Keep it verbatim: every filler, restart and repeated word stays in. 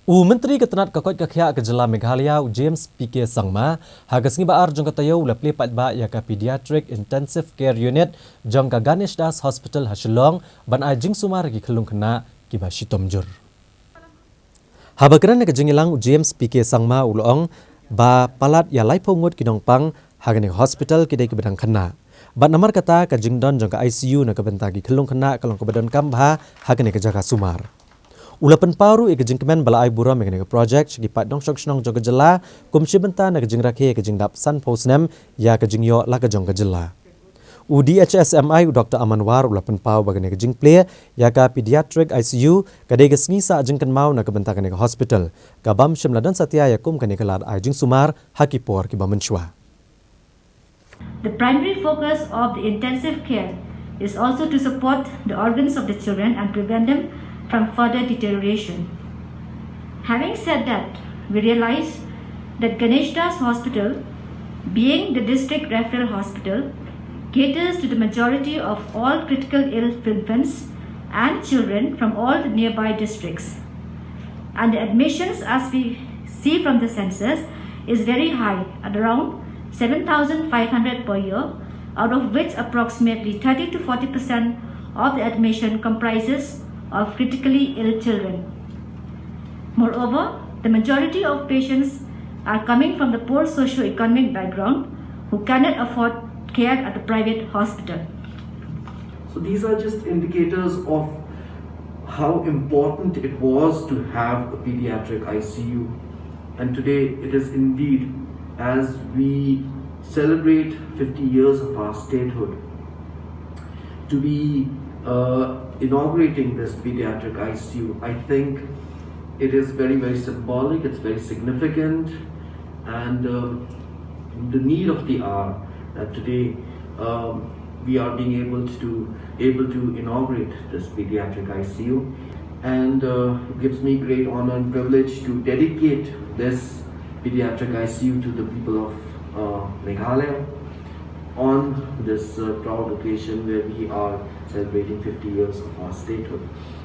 U Myntri ka tnat ka koit ka khiah ka jylla Meghalaya, u James P K Sangma, ha ka sngi ba ar jong ka taïew u la plie paidbah ïa ka Pediatric Intensive Care Unit jong ka Ganesh Das Hospital ha Shillong ban ai jingsumar ïa ki khyllung khynnah kiba shitom jur. Haba kren ha ka jingïalang, u James P K Sangma u la ong ba palat ïa laiphew ngut ki nongpang ha kane ka hospital ki dei kiba dang khynnah. Bad namar kata ka jingdon jong ka I C U na ka bynta ki khyllung khynnah ka long kaba donkam bha ha kane ka jaka sumar. U la pynpaw ruh ïa ka jingkmen ba la ai burom ïa kane ka project sha ki paid nongshong shnong jong ka jylla kum shi bynta na ka jingrakhe ïa ka jingdap sanphew snem ïa ka jingïoh la ka jong ka jylla. U D H S M I, u Doctor Aman War, u la pynpaw ba kane ka jingplie ïa ka Pediatric I C U ka dei ka sngi sah jingkynmaw na ka bynta kane ka hospital, ka bym shym la don satia ïa kum kane ka lad ai jingsumar ha ki por kiba mynshuwa. The primary focus of the intensive care is also to support the organs of the children and prevent them from further deterioration. Having said that, we realize that Ganesh Das Hospital, being the district referral hospital, caters to the majority of all critical ill infants and children from all the nearby districts. And the admissions, as we see from the census, is very high, at around seven thousand five hundred per year, out of which approximately thirty to forty percent of the admission comprises of critically ill children. Moreover, the majority of patients are coming from the poor socio-economic background who cannot afford care at the private hospital. So these are just indicators of how important it was to have a pediatric I C U. And today it is indeed, as we celebrate fifty years of our statehood, to be uh, inaugurating this pediatric I C U. I think it is very, very symbolic, it's very significant, and um, the need of the hour that today um, we are being able to able to inaugurate this pediatric I C U, and uh, it gives me great honor and privilege to dedicate this pediatric I C U to the people of uh, Meghalaya on this uh, proud occasion where we are celebrating fifty years of our statehood.